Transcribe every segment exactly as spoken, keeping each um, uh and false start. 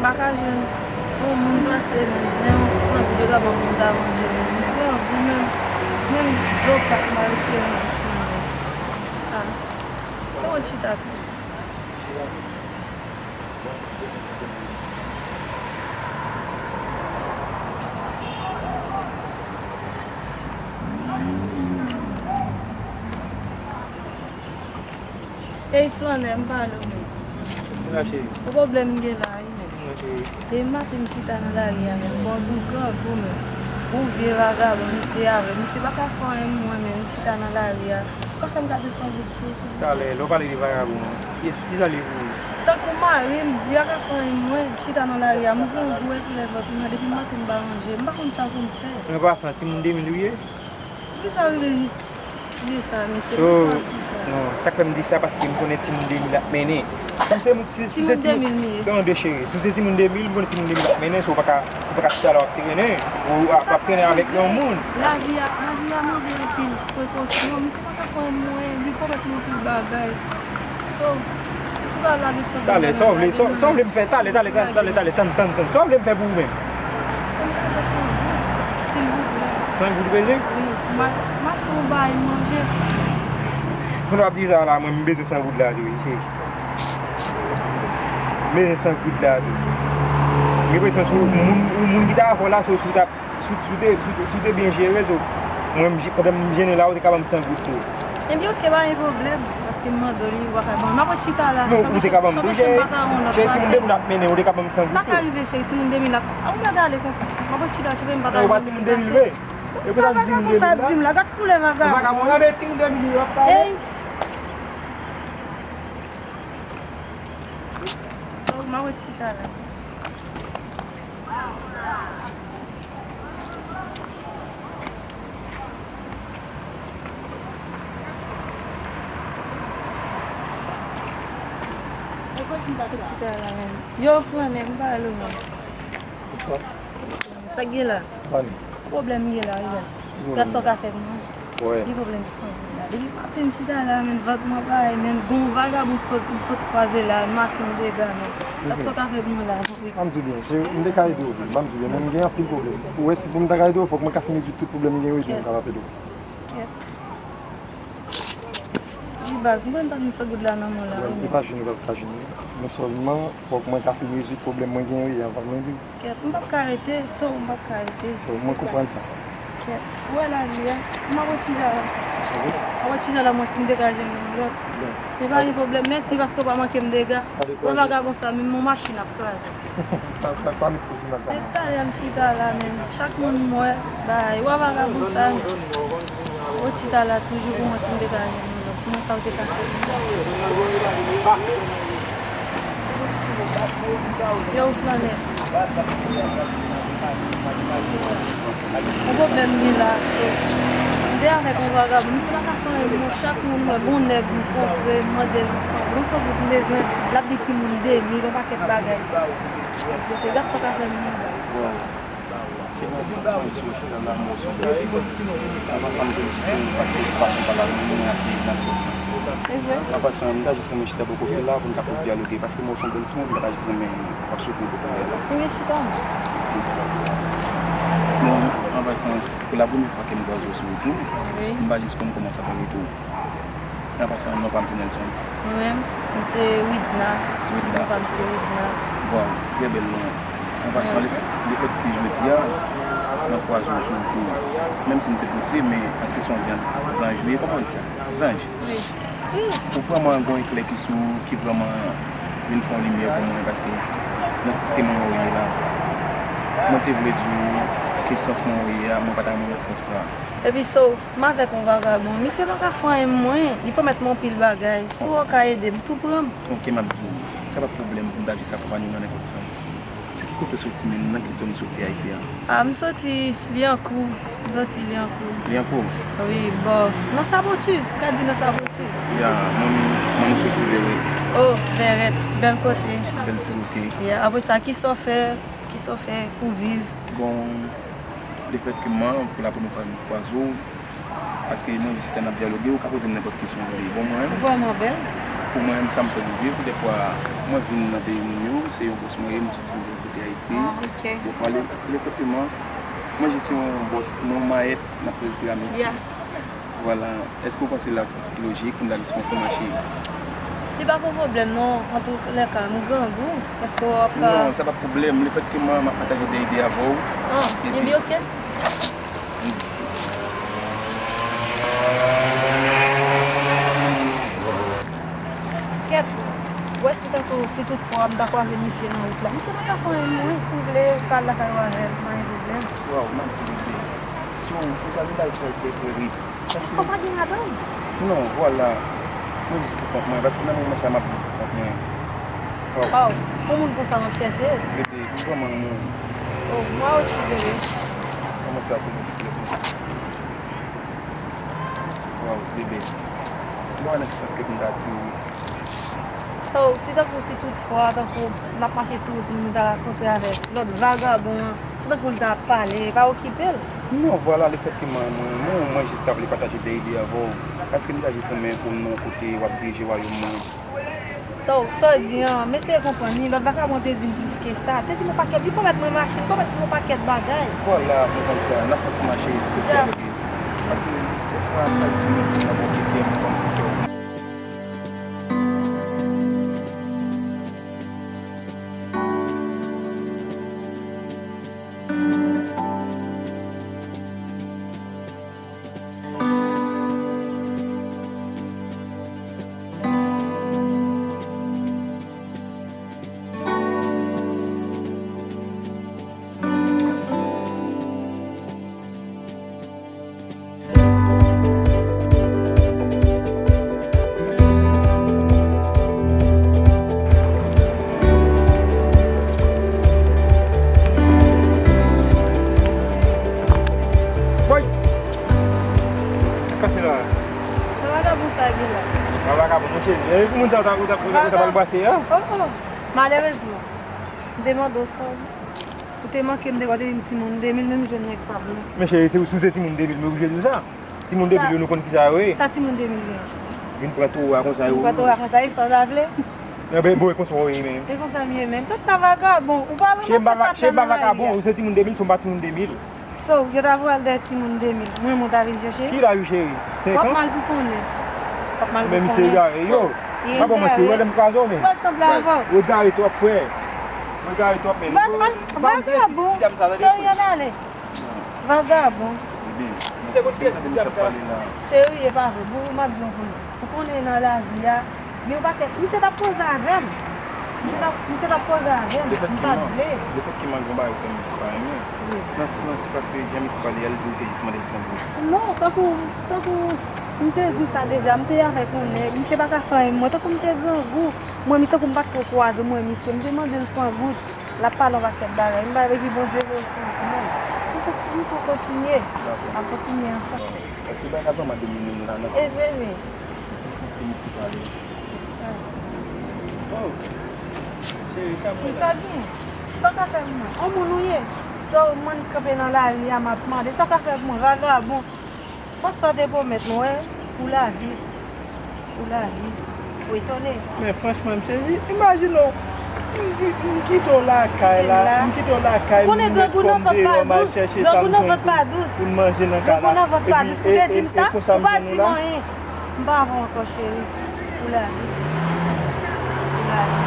Pa ka jwenn yon moun pase menm, menm yon sandwich yo ta ban m pou m ta manje menm. M pran gou menm, menm dlo pa m pa retire nan bouch mwen menm. A, se yon chita tou. Ey, flannè, m pale w menm. Kisa, cheri? Yon pwoblèm m gen la, wi, menm. Kisa, cheri? Depi maten m chita nan lari a, menm. Bon, jou grangou, menm. Yon vye vagabon, misye avè m. Misye pa ka fè anyen pou mwen, menm. M chita nan lari a. Ou pa fè m gade san goud, cheri, silvouplè? Talè, lè w pale de vagabon an, kiyès, kisa l ye pou ou? Tankou mari m, li pa ka fè anyen pou mwen. M chita nan lari a, m grangou, wè koulè vant mwen. Depi maten m pa manje. M pa konn sa pou m fè. An pasan, timoun de mil ou ye? Poukisa w rele li? Li sa, mesye, so, poukisa w ap di sa? Non, sa k fè m di sa, paske m konnen timoun de mil ap mennen. Kòm se moun, si, si se timoun de mil li ye. Tande, cheri, si se timoun de mil, m konnen timoun de mil ap mennen, so w pa ka, ou pa ka chita la w ap trennen, ou ap, w ap trennen avèk yon moun. Lavi a, lavi a mande anpil prekosyon, misye pa ka pran mwen, li pwomèt mwen anpil bagay. So, si w ka lage san goud la nan lari, sa w vle, sa w vle m fè? Talè, talè, talè, talè, talè, tann, tann, tann. Sa w vle m fè pou ou menm? Fè m gade san goud, silvouplè. San goud ou bezwen? Wi, m a, m achte yon bagay manje. Kounye w ap di sa la, mwen, m bezwen san goud la tou, wi, cheri. M bezwen san goud la tou. M gen enpresyon si w moun, ou moun ki ta avè w la, so, si w t ap Si, si w te, si w te, si w te byen jere, so, mwen, m je-, pandan m jennen la, ou te ka ban m san goud tou. Ebyen, oke, pa gen pwoblèm, paske m mande w li, ou pa ka ban m. M ap ret chita la. Non, ou te ka ban m tou, cheri. Cheri, timoun de mil ap mennen, ou te ka ban m san goud tou. Sa ka rive, cheri, timoun de mil ap, a, ou mèt ale konsa. M ap ret chita, cheri, m pa ta renmen pase. Ou pa timoun de mil vre? Sa vagabon sa ap di m la, gad koulè vagabon. Vagabon, gade timoun de mil yo ap pale. Ey! So, m ap ret chita la. Yo, flannè, m pale w menm. Sa k gen la? Pale. Pwoblèm m gen la, wi, baz. Gad sa w ka fè pou mwen. Wi. Li pwoblèm san goud la. Depi maten m chita la, menm vant mwen pa ye, menm gon vagabon sot, m sot kwaze la, m make m dega, menm. Gad sa w ka fè pou mwen la. Pa m di byen, se, m te ka ede w tou, pa m di byen, men m gen anpil pwoblèm. Ou wè, si pou m ta ka ede w, fòk mwen ka fin rezoud tout pwoblèm m gen yo, epi m kapab ede w. Kèt. Wi, baz, m konnen m pa t gen san goud la nan men w la, wi, men. Wi, e pa jwenn ou pa t ka jwenn, men sèlman, fòk mwen ka fin rezoud pwoblèm mwen gen yo, anvan mwen vin. Kèt, m p ap ka rete, so, m p ap ka rete. So, mwen konprann sa. Kèt, ou wè lavi a, m ap retire la. Ok. M ap retire la, mwen, si m degaje m yon lòt. Bon. Men pa gen pwoblèm, mèsi paske w pa manke m dega. Pa de pwoblèm. Wè vagabon sa, menm yon machin ap kraze. Pa, pa, pa met presyon nan sa, non. Depi talè m chita la, menm. Chak moun m wè, bay, wè vagabon sa, menm. Ou chita la toujou pou mwen si m te ka jwenn yon lòt. Kòman sa ou te ka fè? Yo, flannè. Yon pwoblèm gen la, so, m te avèk yon vagabon, misye pa ka fè anyen pou mwen, chak moun m wè, gon nèg m kontre, m mande l yon san, yon san goud m bezwen, l ap di timoun de mil, yon pakèt bagay. Epi gad sa w ka fè m nan baz. Bon. Ki nan sans mwen di w chita la, mwen se yon bèl timoun. Anvan sa, m te di tou, paske okipasyon pa la, mwen ap viv nan lòt sans. Se vre. Anvan sa, m ta jis renmen chita bò kote w la pou n ka plis dyaloge, paske mwen se yon bèl timoun, m ta jis renmen w ap soufri bò kote w la. Ebyen, chita non. Bon, anvan sa, pou la premyè fwa ke m kwaze w sou wout ou, wi, m pa jis konn kòman sa pral rete w. An pasan, non pa m se Nelson. Mwen menm, m se Widna. Widna. Non pa m se Widna. Waw, trè bèl non. An pasan, lefèt, lefèt ke jodi a, mwen kwaze w sou wout ou, menm si m te prese, men paske se yon jan zanj ou ye, kòman w di sa? Zanj. Wi. Ou vrèman gen yon eklè ki sou, ki vrèman vin fè yon limyè pou mwen, paske nan sans ke mwen wè w ye la, mwen te vle di w ke sans mwen wè w ye a, mwen pa ta renmen w nan sans sa. Epi so, m avèk yon vagabon. Misye pa ka fè anyen pou mwen. Li pwomèt mwen anpil bagay. Si w ka ede m, tou pran m. Ok, m ap di w. Sa pa t pwoblèm pou m ta jis akonpanye w nan nenpòt sans. Se ki kote w soti menm? Nan ki zòn ou soti Ayiti a? A, m soti Lyankou. M soti Lyankou. Lyankou? Wi, bò. Nan Saboti. M ka di nan Saboti. Ya, mwen menm, mwen menm soti Vèrèt. O, Vèrèt. Bèl kote. Bèl ti kote. Ya, apre sa, kisa w fè? Kisa w fè pou viv? Bon, lefèt ke mwen, pou la premyè fwa m kwaze w, paske mwen jis chita n ap dyaloge, ou ka poze m nenpòt kesyon ou vle. Ou vrèman bèl. Pou mwen menm, sa m fè m viv, dèfwa mwen vin nan peyi moun yo, se yon bòs mwen ye, m soti m vin kite Ayiti. Ah, ok. Dèfwa le, lefètkeman mwen jis yon bòs, mwen mayèt nan pwodui seramik. Yeah. Vwala. Èske w panse l ap lojik pou m ta jis fè yon ti mache? Li pa pou pwoblèm non, antoulèka, m grangou, èske w ap ka... Non, sa pa pwoblèm, lefètkeman m ap pataje de ide avè w. Ah, epi ebyen, ok. Kèt, ou wè si tankou, si tout fwa m ta kwaze misye nan wout la, misye pa ka fè anyen mwen, si w vle, pa al lakay ou avè l, pa gen pwoblèm. Waw, m ap di bebe. So, ou pa gen bagay pou fè, fè, fè rit. Èske w pa gen madanm? Non, vwala. Mwen jis pou kont mwen, paske nan moman sa m ap viv pou kont mwen. Waw. Waw, pou moun konsa m ap chèche. Bebe, m vrèman renmen w. Oh, moi aussi, bébé. Kòman sa pou mwen ti bebe? Waw, bebe. M pa wè nan ki sans ke pou m ta di w. So, si tankou, si tout fwa, tankou n ap mache sou wout, nou ta rankontre avèk lòt vagabon an, se tankou l ta ap pale, pa okipe l. Non, vwala, lefètke mwen, mwen, mwen, mwen jis ta vle pataje de ide avè w, paske m ta jis renmen pou m nan yon kote w ap dirije wayòm mwen. So, sa w di an, m eseye konprann li, lòt vagabon te di m plis ke sa, te di m yon pakèt, li pwomèt mwen machin, pwomèt mwen yon pakèt bagay. Vwala, mwen konn sa, n ap fè yon ti mache, jis avèk li. Paske, dèfwa, m ta jis renmen pou m ta bon kèk kè m, kòm sa kè w. Woy! Sa k pase la? Sa vagabon sa gen la? Sa vagabon, monchè. E pou moun sa, ou ta, ou ta, ou ta, ou ta pral brase a? Oh, oh. Malerezman, m te mande w sa. Ou te manke m, m te kwè w te di m timoun de mil, men m jwenn nèg pa m nan. Men cheri, se ou, si w se timoun de mil, men ou jwenn nou sa. Timoun de mil yo, nou konn kisa yo ye. Sa timoun de mil yo? Vin pran towo a konsa yo. Vin pran towo a konsa, e sa w ta vle? Enben, bon, e konsa w ye menm. E konsa m ye menm. Se w t ta vagabon. Ou pa ranmase fatra nan lari a. Cheri, m pa vagabon, ou se timoun de mil, si w pa timoun de mil. So, yo ta voye al dèyè timoun de mil. Mwen, mwen ta vin chèche. Ki laj ou, cheri? Senk an? W ap mal pou konnen. W ap mal pou konnen. Men misye egare, yo. M pa ba w manti, ou wè lè m kraze w, men. Ou wè sanble avè w. Ou egare twòp, frè. Ou egare twòp, men. Vagabon. Cheri, ann ale. Vagabon. Cheri, e pa vre. Pou m ap di yon koze. Ou konnen nan lavi a, gen yon pakèt, misye t ap koze avè m. Misye t ap, misye t ap koze avè m. M pa t vle. Lefètke m al gon bagay ou fè m jis pa renmen. Wi. Nan sans, paske jan misye pale a, li di ou te jis mande l san goud. Non, tankou, tankou m te di w sa deja, m te avèk yon nèg, misye pa ka fè anyen mwen, tankou m te grangou, mwen, mi tankou m pa t ko kwaze mwen, misye, m te mande l san goud. L ap pale yon pakèt bagay. M pa vle di Bondye voye sou ou menm. M pou, m pou kontinye. Dakò. M ap kontinye ansanm. Èske bagay la vrèman domine nou la nan sans, nan sans ke misye pale? Oh. Cheri, sa mwen la. Sa gen? Sa w ka fè pou mwen? On moun ou ye? Sa w, m annik kanpe nan lari a, m ap mande. Sa w ka fè pou mwen? Vagabon. Fòs sa w te pwomèt mwen, pou lavi. Pou lavi. Ou etone. Men franchman, m sezi. Imajine w, m, m, m kite w lakay la, m kite w lakay, m met kò m deyò, m al chèche sa m jwenn pou, pou m manje nan kay la. Epi, e, e, e konsa m jwenn ou la. M pa avè w ankò, cheri. Pou lavi. Pou lavi.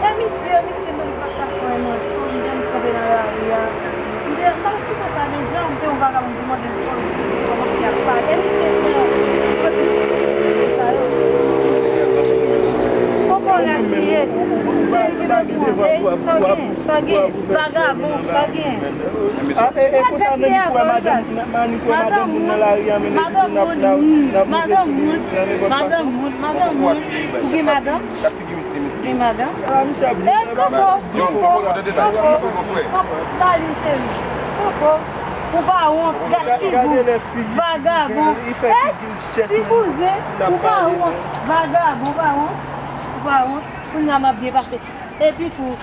E misye, misye menm pa t ka fè anyen ansanm, m te kanpe nan lari a. M te, m t ap eksplike w sa deja, m te yon vagabon, m te mande l san goud, li kòmanse ap pale. E misye fè kote sa yo. Poko la kriye. Cheri, kite pou mwen. Sa gen, sa gen. Vagabon, sa gen. A, e, e konsa Manik wè madanm, Manik wè madanm moun nan lari a, men epi tou n ap, n ap, n ap moute sou li nan nenpòt fason. Madanm moun, madanm moun. Ou gen madanm? Gad figi misye, mesye. Gen madanm? A, misye ap jwe. E, Koko, Koko, Koko, Koko, Koko, cheri. Koko, ou pa wont, gad figi w. Vagabon. E, ti kouzen, ou pa wont. Vagabon, ou pa wont. Ou pa wont. Kounye a m ap byen pase. Epi tou,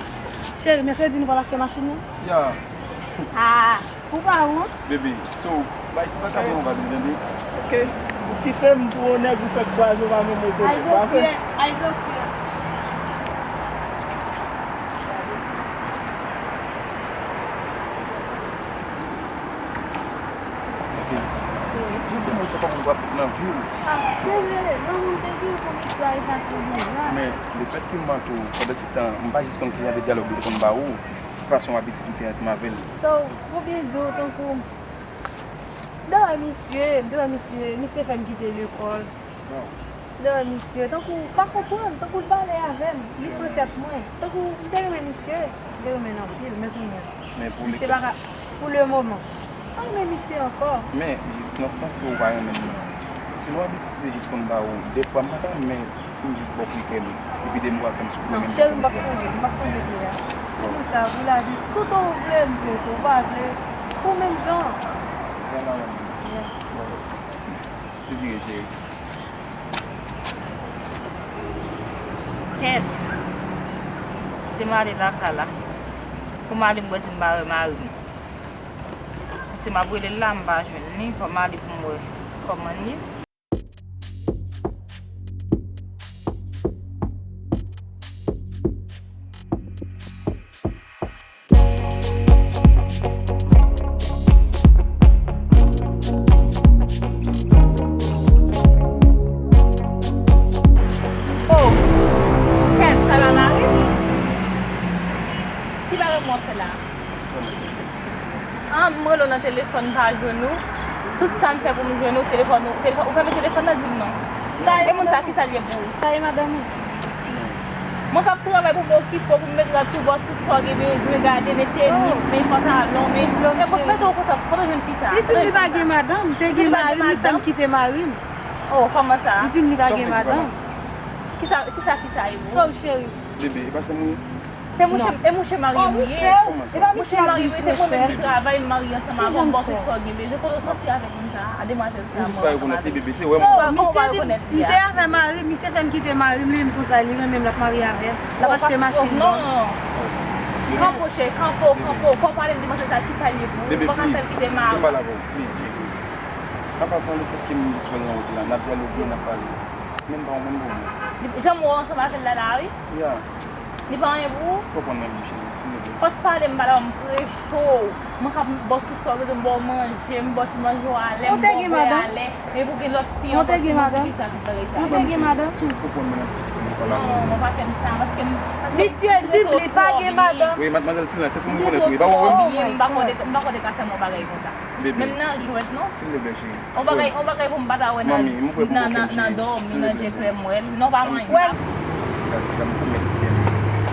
cheri, mèkredi nou pral achte machin nan? Ya. Ah, ou pa wont? Baby, so, bay ti vagabon yon vag li tande. Ok. Ou Kite m pou yon nèg ou fèk kwaze, ou pa menm rekonèt. Pa vre? Ok. Jan pou mwen sa pa konn w ap nan vi w. Ah, dezole, non, mwen te di w pou misye efase byen la. Men, lefètke m manke w, pandan se tan, m pa jis konn ki jan de dyalòg li te konn ba ou, ki fason abitid ou te ansanm avè l. So, pou byen di w, tankou, m te wè misye, m te wè misye, misye fè m kite lekòl. Wow. M te wè misye, tankou, m pa konprann, tankou l pale avè m, li pran tèt mwen. Tankou, m te renmen misye, m te renmen l anpil, men kounye a, Men pou li misye pa ka, pou le moman, m pa renmen misye ankò. Men, jis nan sans ke ou pa renmen l nan, si nou abitid te jis konn ba ou, dèfwa m pa ta renmen si m jis ba w pli kè m, epi de m pral fè m soufri menm jan ke misye. Non, cheri, m p ap sonje, m p ap sonje pli a. Se pou sa, pou lavi, tout ou vle m prete, ou pa vle, ou menm jan. Vwala, mami. Yeah. Bon, soupire, cheri. Kèt. Kite m ale lakay la. Pou m ale m wè si m pa wè mari m. Paske m ap rele l la, m pa jwenn li. Fò m ale pou m wè kòman l ye. Oh, kèt, sa pa mari m? Ki bagay mwen fè la? Ah, m rele w nan telefòn, m pa jwenn ou. Tout sa m fè pou m jwenn ou, telefòn ou, telefòn, ou fèmen telefòn nan, di m non. Sa e, e moun sa, ki sa l ye pou ou? Sa e madanm ou? Mwen k ap travay pou m okipe w, pou m mete w sou bò, tout sa w gen bezwen, gade, men tenis, men pantalon, men, men kote w konsa, kote w jwenn fi sa? Li di m li pa gen madanm, te gen mari m, li fè m kite mari m. Oh, kòman sa? Li di m li pa gen madanm. Kisa, kisa, kisa e pou ou? Sa w cheri? Bebe, e pa se mwen. Se mouche, e mouche marye m ye. Mouche marye m ye, se mwen menm ki travay, m marye ansanm avè w, m ba w tout sa w gen bezwen. Kote w soti avèk moun sa a, demwazèl sa a, mwen ansanm avè l? Kòman w pa rekonèt li? M te avè mari m, misye fè m kite mari m, li menm konsa, li renmen m, l ap marye avè m. L ap achte machin. Non, non, non. Kanpe, cheri, kanpe, kanpe. Fò w pale m de demwazèl sa a, kisa l ye pou ou? Ou pa ka fè l kite mari w. An pasan, lefètke m jis wè l nan wout la, n ap dyaloge, n ap pale. Men m pa wè w menm pou mwen. Janm wè w ansanm avè l la, la, wi. Ya. Li pa anyen pou ou? Konprann mwen byen, cheri, silvouplè. Fòs pale m, pale m, m preche w. Mwen ka ba w tout sa w bezwen, m ba w manje, m ba w ti manje w alè, m ba w bwè alè. Men pou gen lòt fi ankò, se mwen ki sa tout bagay sa. Ou te gen madanm? Si w konprann mwen nan plis, se mwen pa la. Non, non, non, pa fè m sa, paske m, paske m trete w twò byen. Misye di m li pa gen madanm. Wi, madmwazèl Silence, se mwen konnen tou, e pa w wè m? M pa konn, m pa konn te ka fè m yon bagay konsa. Bebe, menm nan jwèt, non. Silvouplè, cheri. On bagay, on bagay pou m pa ta wè nan, nan, nan dòmi, nan je klè m wè l. Non, pa manyen.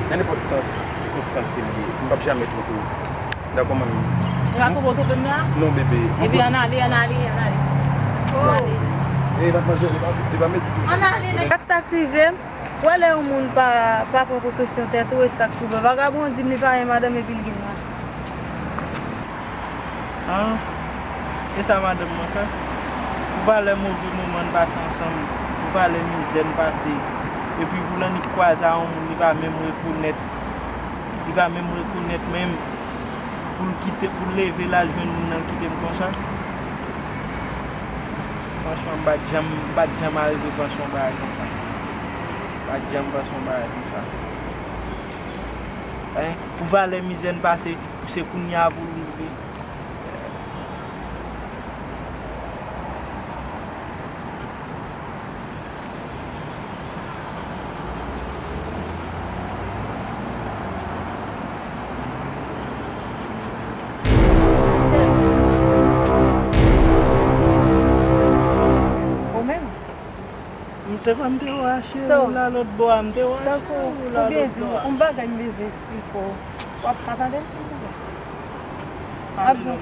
Nan nenpòt sans, sikonstans ke l ye, m p ap jamè twonpe w. Dakò, manmi? Ou pa twonpe w twonpe m la? Non, bebe. Epi ann ale, ann ale, ann ale. Ann ale. E, madmwazèl, e pa, e pa mezi tou. Ann ale, nèg. Gad sa k rive m. Ou wè lè yon moun pa, pa pran prekosyon tèt ou, e sa k rive. Vagabon di m li pa gen madanm epi l gen madanm. An, e sa madanm mwen fè? Pou valè move moman n pase ansanm, pou valè mizè n pase, epi pou l annik kwaze a yon moun, li pa menm rekonèt, li pa menm rekonèt menm, pou l kite, pou l leve l al jwenn moun nan, l kite m konsa? Franchman, m pa t janm, m pa t janm arive panse yon bagay konsa. M pa t janm panse yon bagay konsa. Hein? Pou valè mizè n pase, pou se kounye a pou l rive. Ou menm? M te kwè m te wè cheri w la lòt bò a, m te wè cheri w la lòt bò a. Ou byen di m yon bagay m bezwen eksplike w. W ap ka tande m silvouplè? Ap di w,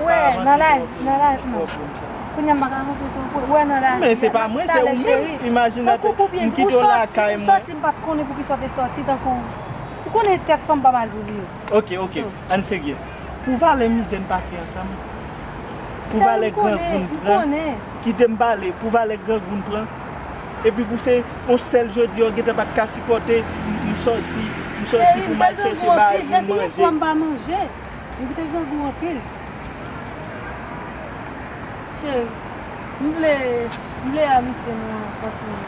wè, nan la, nan la, non. Kounye a m pa ka ranse twòp, wè, nan la. Men se pa mwen, se ou menm. Imajine, m kite w lakay mwen. Tankou pou byen di w sòti, m sòti, m pa t konnen poukisa w te sòti, tankou, ou konnen tèt fanm pa mal pou li. Ok, ok, ann serye. Pou valè mizè n pase ansanm, pou valè grangou n pran, kite m pale, pou valè grangou n pran, epi pou se yon sèl jodi a w gentan pa t ka sipòte, m, m sòti, m sòti pou m al chèche bagay pou m manje. Cheri, m te grangou anpil. Cheri, m vle, M vle amitye nou an kontinye.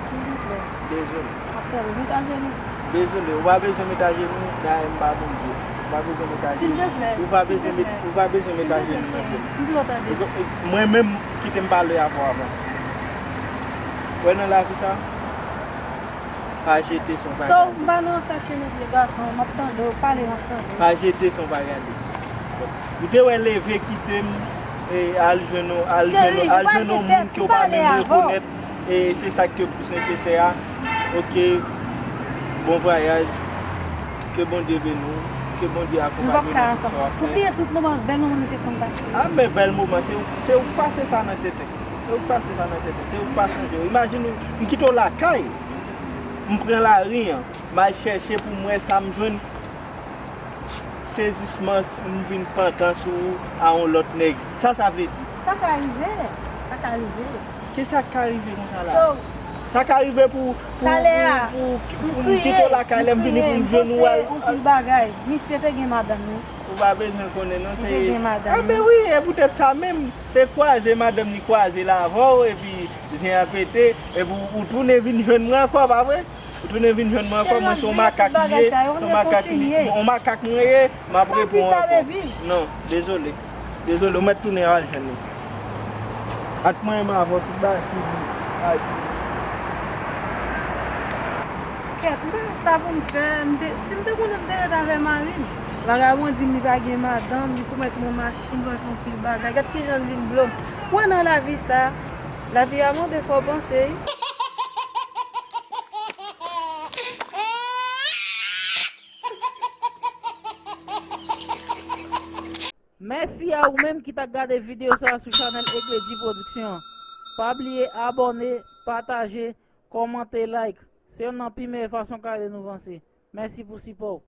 Silvouplè. Dezole. M ap tande. Met ajenou. Dezole, ou pa bezwen met ajenou, dayè m pa Bondye. Ou pa bezwen met ajenou. Silvouplè. Ou pa bezwen met, ou pa bezwen met ajenou nan je m. M vle w tande. Mwen menm, kite m pale avè w avan. Wè nan lavi sa, pa jete san w pa gade. So, m pa nan afè chimik, gason, m ap tande w, pale, m ap tande w. Pa jete san w pa gade. Ou te wè leve kite m, e, al jwenn yon, al jwenn yon, al jwenn yon moun ke w pa menm rekonèt, e se sa k te plis nesesè a. Ok, bon vwayaj, ke Bondye beni w, ke Bondye akonpanye w nan tout sa w ap fè. Oubliye tout moman, bèl moman nou te konn pase. A, men bèl moman, se ou, se ou k pase sa nan tèt ou. Se ou k pase sa nan tèt ou, se ou k pa sonje yo. Imajine w, m kite w lakay, m pran lari an, m al chèche pou m wè sa m jwenn, sezisman, m vin pantan sou ou a yon lòt nèg. Sa sa vle di? Sa ka rive, sa ka rive. Kisa k ka rive konsa la? So, sa ka rive pou, pou, talè a, pou, pou, pou m kite w lakay, lè m vini pou m jwenn ou al. Yon pil bagay. Misye te gen madanm li. Ou pa bezwen konnen non, se. Li te gen madanm li. A, men wi, e poutèt sa menm. Se kwaze madanm li kwaze l avè w, epi zen an pete, epi w, ou tounen vin jwenn mwen ankò, pa vre? Ou tounen vin jwenn mwen ankò, mwen se yon makak li ye, se yon makak li, yon makak mwen ye, m ap reponn ankò. Non, dezole. Dezole, ou mèt tounen al jwenn li. Ak mwen menm avè w, tout bagay fini, al fini. Kèt, m pa konn sa pou m fè, m te, si m te konnen m te ret avè mari m. Vagabon di m li pa gen madanm, li pwomèt mwen machin, pwomèt mwen pil bagay. Gad kijan l vin blo m. Ou wè nan lavi sa, lavi a mande fò w panse wi. Mèsi a ou menm ki t ap gade videyo sa a sou chanèl Egledi Production. Pa bliye abòne, pataje, kòmante, like. Se youn nan pi meyè fason k ap ede nou vanse. Mèsi pou sipò w.